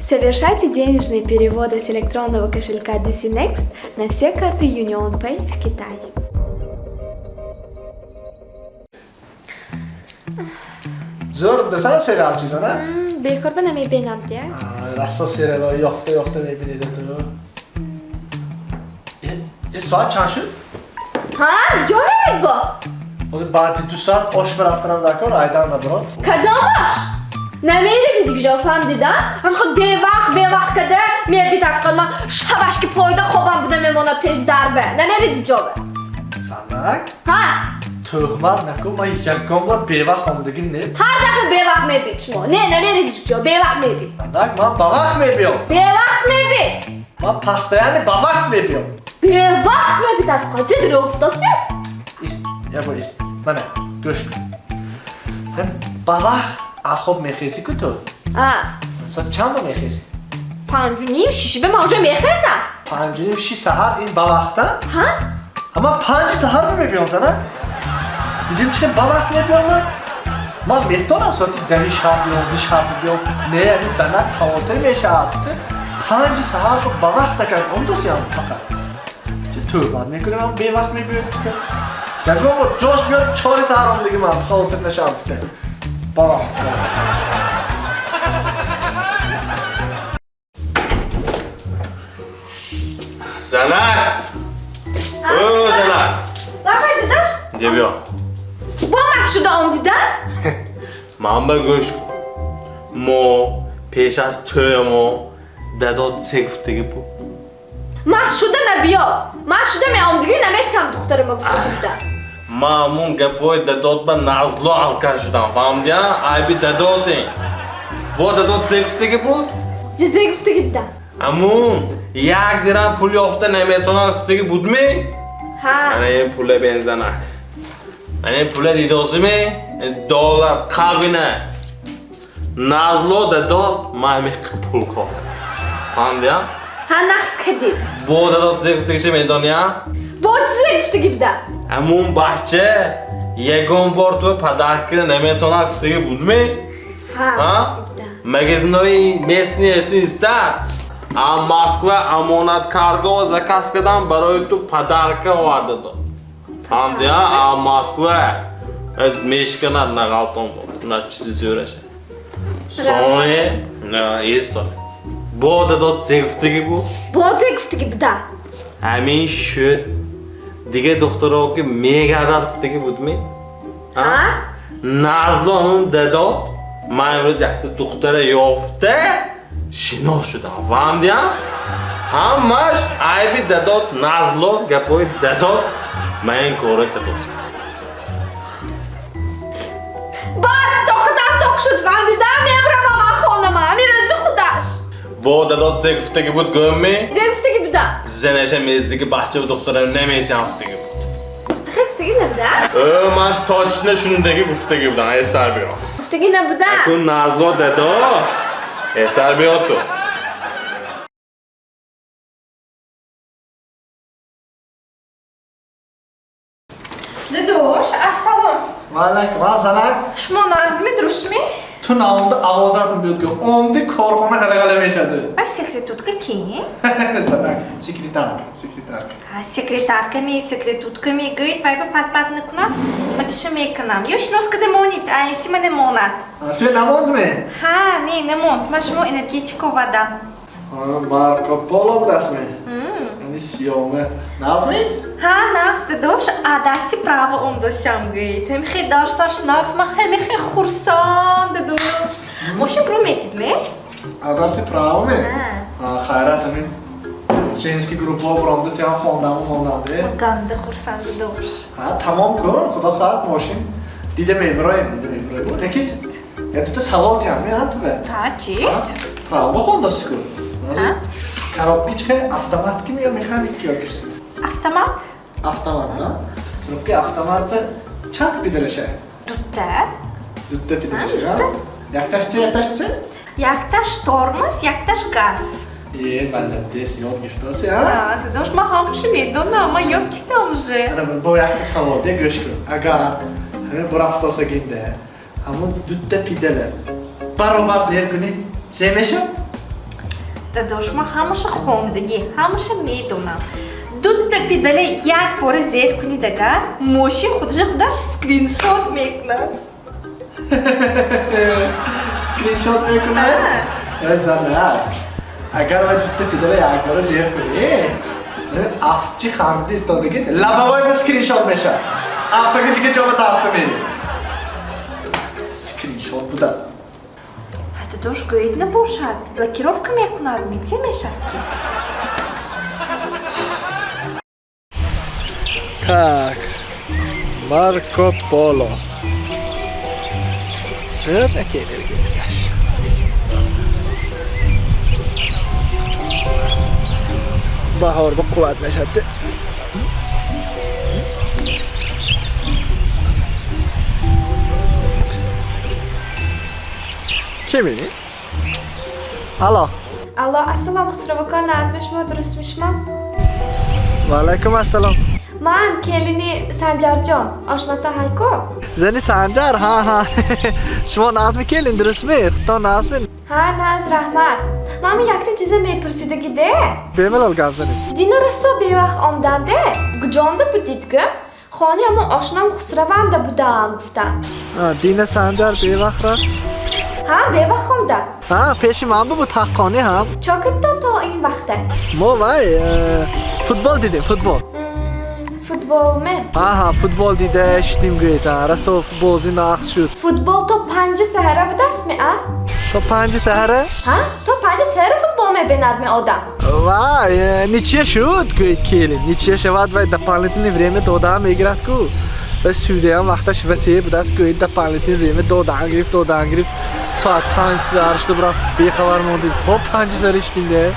Совершайте денежные переводы с электронного кошелька DC Next на все карты UnionPay в Китае. Зӯр будасан сериалчи, зана? Бекор ба намебинам дия. Рассо сериало ёфта ёфта мебинед ту. Э, соат чанд шуд? Ҳа, ҷо мерид бо? Ҳозир баъди 2 соат ош рафтанам дар кор, айдан набарод. Кадом ош? Намерид ҳеҷ фаҳмдида? Ҳамход бевақт бевақт када мебид, ҳақиқат ман шабаш ки пойда хобам буда мемонад пеш дарба. Намерид ҷобе. Занак? Ҳа? Тӯҳмат накун, ман ягон бор бевақт омадагим не. Ҳар дафъа бевақт мебид шумо. Не, намерид ҳеҷ ҷо, бевақт мебид. Занак, ман ба вақт мебиём. Бевақт мебид. Ман постоянно ба вақт мебиём. Бевақт мебид ҳақиқат. Чӣ дурӯғ гуфтоси? Ис, як бор ис. Мана, гӯш кун. Ҳам ба вақт ахоб мехезӣ ку ту? А. Соат чанд ба мехезӣ? 5:30, 6 ба ман уже мехезам. 5:30, 6 саҳар ин ба вақта? Ҳа? Ама 5 саҳар мебиём, зана? Дидим чи ба вақт мебиём ман? Ман метонам соати 10 шаб, 11 шаб биём. Не, яъне занак хавотир мешавад. 5 саҳар ба вақт акар омдосиям фақат. Чӣ тӯҳмат мекунӣ, ман бевақт мебиёд гуфта. Ягон бор ҷош биёд 4 саҳар омдиги ман хавотир нашавам гуфта. Ба вақт. Занак! О, занак! Давай, дадаш. Инҷа биё. Бо маст шуда омдида? Ман ба гӯш кун. Мо пеш аз тӯя мо дадот се гуфтагӣ буд. Маст шуда набиё. Маст шуда меомдигӣ наметиҳам духтарама гуфта буда. Ман ҳамун гапҳои дадот ба назло алкаш шудам, фаҳмидия? Айби дадотем. Бо дадот се гуфтагӣ буд? Чӣ се гуфтагӣ буда? Ҳамун як дирам пул ёфта наметавонад гуфтагӣ будме? Ҳа. Ана ин пула бензанак. Ана ин пула дидозиме? Доллар қавина. Назло дадот ман ҳамин пул кор. Фаҳмидия? Ҳа, нақс кардид. Бо дадот се гуфтагиша медония? Бо чӣ се гуфтагӣ буда? Ҳамун бача ягон бор ту падарка наметавонад гуфтагӣ будме? Ҳа, Ҳа? гуфтагӣ буда. Магазинҳои местни эсиста а Москва амонат карго заказ кардам барои ту падарка оварда дод. Фаҳмидия? А Москва мешиканад нағалтон на чизи зӯраша. Соне на эстон. Бо дадот се гуфтагӣ буд? Бо се гуфтагӣ буда. Ҳамин шуд. Дига духтаро ки мегардад гуфтагӣ будми? Ҳа? Назло ҳамун дадот ман имрӯз якта духтара ёфта шинос шудам. Фаҳмидия? Ҳамаш айби дадот, назло гапҳои дадот ман ин корро кардосам. Бас, тоқатам тоқ шуд, фаҳмида? Мебарамам ман хонама, ҳамин рӯзи худаш. Бо дадот се гуфтагӣ буд гӯмми? Се гуфтагӣ буда. Занаша мездиги бача ва духтарам наметиҳам гуфтагӣ буд. Хе гуфтагӣ набуда? Э, ман точно шунидаги гуфтагӣ будам, эстар биё. Гуфтагӣ набуда. Акун назло дадот. Эстар биё ту. Дадош, ассалом. Ва алайкум, ва занак. Шумо нағзми, дурустми? Ту наомда овозатон биёд гӯ. Омди корхона ғала-ғала мешад. Ай секретутка ки? Занак, секретарка, секретарка. А, секретарка ми, секретутка ми, гӯед, вай ба пат-пат накунад, ма тиша мекунам. Ё шинос када монед, а инси ма немонад. А, ту намондме? Ҳа, не, немонд. Ма шумо энергетика овардам. А, Марко Поло будастме? Яъне сиёме. Нағзми? Ҳа, нағз, дадош, а дарси право омдосям гӯед. Ҳамихе дарсаш нағз, ма ҳамихе хурсанд, дадош. Мошин про метид ме? А дарси право ме? Ҳа. А, хайрат ҳамин женский группаҳо буромда туям хондаму монданде. Ганда хурсанд, дадош. Ҳа, тамом кун, худо хоҳад мошин дида мебироем, дида мебироем. Лекин я тута савол тиям, ме ҳа тубе? Ҳа, чӣ? Право бахондоси ку. Ҳа? Коробки чӣ автомат ки ё механик ки ёд гирифтӣ? Автомат? Автомат, на? Коробки автомат ба чанд педалаша? Дутта. Дутта педалаша, Ҳа, ҳа? дутта. Якташ чи, якташ чи? Якташ тормоз, якташ газ. Е, молодец, ёд гирифтаси, ҳа? Ҳа, дадош, ман ҳамаша медонам, ман ёд гирифтам уже. Ана бо якта савол, де гӯш кун. Агар ҳамин бурафтосагинда ҳамун дутта педала баробар зер кунӣ, зе мешавад? Дадош, ман ҳамаша хондагӣ, ҳамаша медонам. Дута педале як бора зер кунӣ, дагар мошин худаша худаш скриншот мекунад. Скриншот мекунад? Э, занак, агар вай дута педала як бора зер кунӣ, афчи хандида истодаги лабавой ба скриншот мешавад. Афтаги дига ҷо ба дарс бимерӣ. Скриншот будааст. Дадош, гӯед набошад, блокировка мекунад, мете мешавад ки. Так, Марко Поло. Зӯр наки энергетикаш. Баҳор ба қувват мешавад. Кими? Алло. Алло, ассалом, Хусрав ака, назми шумо, дурустми шумо? Ва алайкум ассалом. Ман келини Санҷарҷон, ошното ҳайко? Зани Санҷар, ҳа, ҳа. Шумо назми келин, дурустми? Худтон назми? Ҳа, наз, раҳмат. Ман якта чиза мепурсидаги де. Бемалол гап занед. Дина расо бевақт омданде, гуҷонда будид гу? Хони ҳамон ошном Хусраванда будам, гуфтам. Дина Санҷар бевақт рафт? Ҳа, бевақт омда. Ҳа, пеши ман бубуд, ҳаққонӣ ҳам. Чо кардтон то ин вақта? Мо вай, футбол дидем, футбол. Футбол ме? Ҳа, ҳа, футбол дида шидим гӯед, расо бозӣ нақс шуд. Футбол то 5 саҳара будаст ме, а? То 5 саҳара? Ҳа, то 5 саҳара футбол мебинад ме одам. Вай, ничья шуд, гӯед келин. Ничья шавад, вай дополнительное время додаам мегирад ку. Ва судяам вақташ васеъ будаст, гӯед дополнительное время додаам гирифт, додаам гирифт. Соат 5 саҳар шуд, рафт, бехабар мондем. То 5 саҳара шидим де.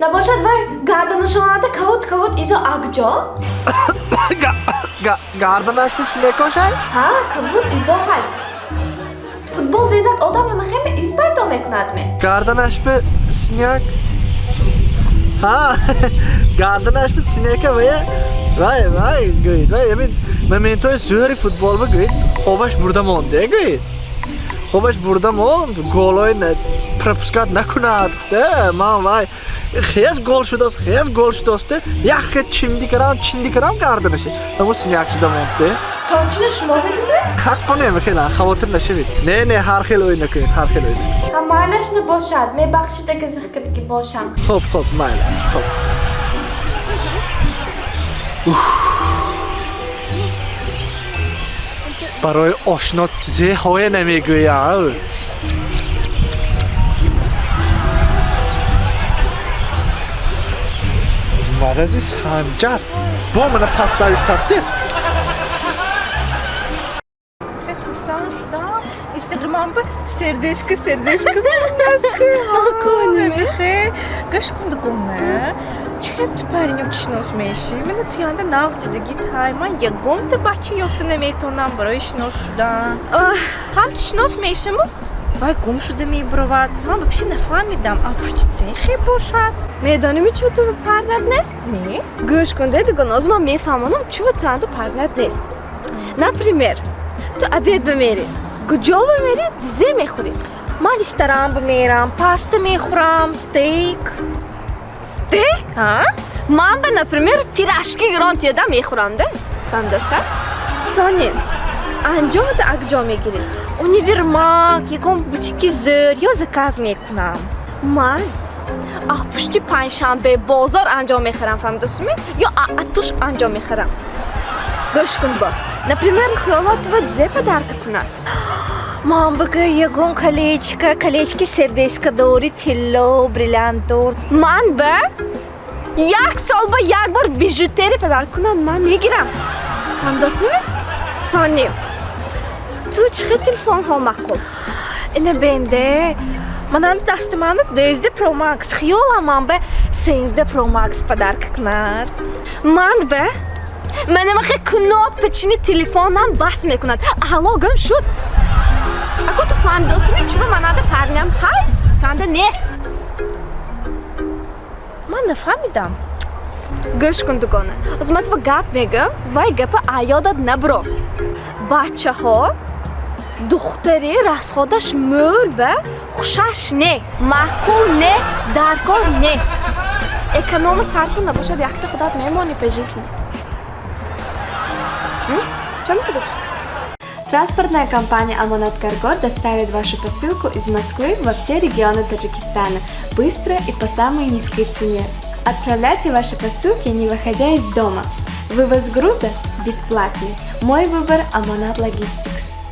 Набошад вай гарданашонада кавут кавут изо акҷо? Гарданаш би синекошай? Ҳа, кавут изо ҳай. Футбол бинад одам ҳама хеме из пайдо мекунад ме? Гарданаш би синяк? Ҳа, гарданаш би синека вая, вай, вай, гӯед, вай, ҳамин моментҳои зӯри футбол ба гӯед, хобаш бурда монде, гӯед. Хобаш бурда монд, голҳои пропускат накунад, гуфта, ман вай, хез гол шудааст, хез гол шудааст, як хел чимди карам, чинди карам гарданаше. Ҳамон синяк шуда монд, де. Точно шумо медидед? Ҳаққоне, хеле, хавотир нашавед. Не, не, ҳар хел ӯй накунед, ҳар хел ӯй накунед. Ҳа, майлаш набошад, мебахшид, агар зиқ кардагӣ бошам. Хуб, хуб, майлаш, хуб. Уф. Барои ошно чизеҳое намегӯям. Марази Санҷар бо мана пас давид сабте. Хеле хурсанд шудам. Инстаграмам ба сердечко, сердечко мондааст. Хе, гӯш кун, дугона. Чӣ хел ту паринё ки шинос мешӣ? Мана ту янда нағз дидагӣ тай. Ман ягонта бача ёфта наметавонам барои шинос шудан. Ҳам ту шинос мешаму, вай гум шуда мебуравад. Ман вообще нафаҳмидам, а пушти цен хел бошад? Медонӣ, чӯ ту парнат нест? Не. Гӯш кун, де, дугона, ҳозир ман мефаҳмонам, чӯ ту янда парнат нест. Например, ту обед бимерӣ, куҷо бимерӣ, зе мехӯрӣ? Ман ресторан бимерам, паста мехӯрам, стейк. Стейк? Ҳа? Ман ба, например, пирожки гирон тиёда мехӯрам, де? Фаҳмидоса? Сони, анҷомо ту акҷо мегирӣ? Универмаг, ягон бутики зӯр ё заказ мекунам. Ман а пушти панҷшанбе бозор анҷом мехарам, фаҳмидосими? Ё атуш анҷом мехарам. Гӯш кун бо. Например, хиёлот тува зе подарка кунад? Ман бигӯ ягон колечка, колечки сердечко дори, тилло, бриллиант дор. Ман ба як сол ба як бор бижутерия подарка кунад, ман мегирам. Фаҳмидосими? Сони, ту чӣ хел телефонҳо маъқул? Ина бенде, мананда дасти мана 12 Pro Max. Хиёлам ман ба 13 Pro Max подарка кунад. Ман ба манама хе кнопочни телефонам бас мекунад. Алло, гум шуд. Ако ту фаҳмидосими, чуно мананда парням ҳай, туанда нест. Ман нафаҳмидам. Гӯш кун, дугона. Ҳозир ман ту гап мегӯям, вай гапа аёдат набуро. Бачаҳо Духтари расходаш мӯл ба хушаш не, маъқул не, даркор не. Эконома сар кун, набошад, якта худат мемонӣ по жизни. Чо мекунӣ? Транспортная компания «Аманат Карго» доставит вашу посылку из Москвы во все регионы Таджикистана быстро и по самой низкой цене. Отправляйте ваши посылки, не выходя из дома. Вывоз груза бесплатный. Мой выбор – «Аманат Логистикс».